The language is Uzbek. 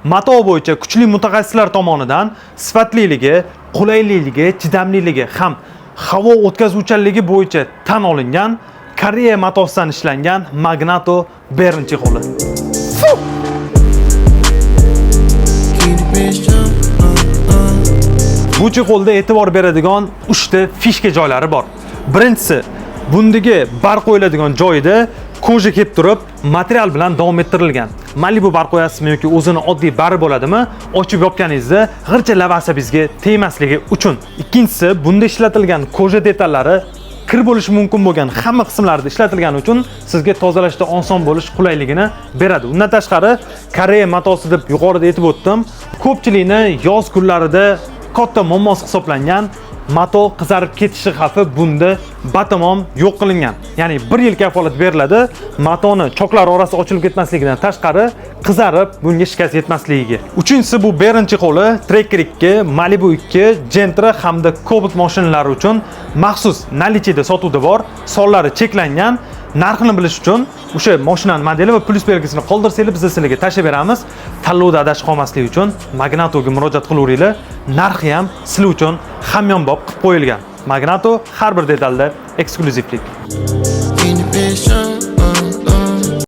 Mato bo'yicha kuchli mutaxassislar tomonidan sifatliligi, qulayliligi, chidamliligi ham havo o'tkazuvchanligi bo'yicha tan olingan Koreya matosidan ishlangan Magnato Bern chexoli. Keep the bitch jump. Bu chexolda e'tibor beradigan 3 ta фишка joylari bor. Birinchisi, bundagi bar qo'yiladigan joyida кожа kelib turib, material bilan davom ettirilgan. Malibu bar qo'yasizmi yoki o'zini oddiy bari bo'ladimi, ochib yopganingizda g'ircha lavasa bizga tegmasligi uchun. Ikkinchisi, bunda ishlatilgan кожа detallari kir bo'lishi mumkin bo'lgan hamma qismlarida ishlatilgani uchun sizga tozalashda oson bo'lish qulayligini beradi. Undan tashqari, Koreya matosi deb yuqorida aytib o'tdim. Ko'pchilikni yoz kunlarida katta muammosi hisoblangan mato qizarib ketishi xavfi bunda batamom yo'q qilingan. Ya'ni 1 yil kafolat beriladi. Matoni choklar orasi ochilib ketmasligidan tashqari qizarib bunga shikast yetmasligiga. Uchinchisi, bu Bern chexoli Tracker 2, Malibu 2, Gentra hamda Cobalt mashinalari uchun maxsus наличие da sotuvda bor. Sonlari cheklangan. Narxini bilish uchun o'sha mashinani modeli va plyus belgisini qoldirsanglar, biz sizlarga tashlab beramiz. Tanlovda adashib qolmaslik uchun Magnatoga murojaat qilaveringlar. Narxi ham sizlar uchun hamyonbop qilib qo'yilgan. Magnato, har bir detalda eksklyuzivlik.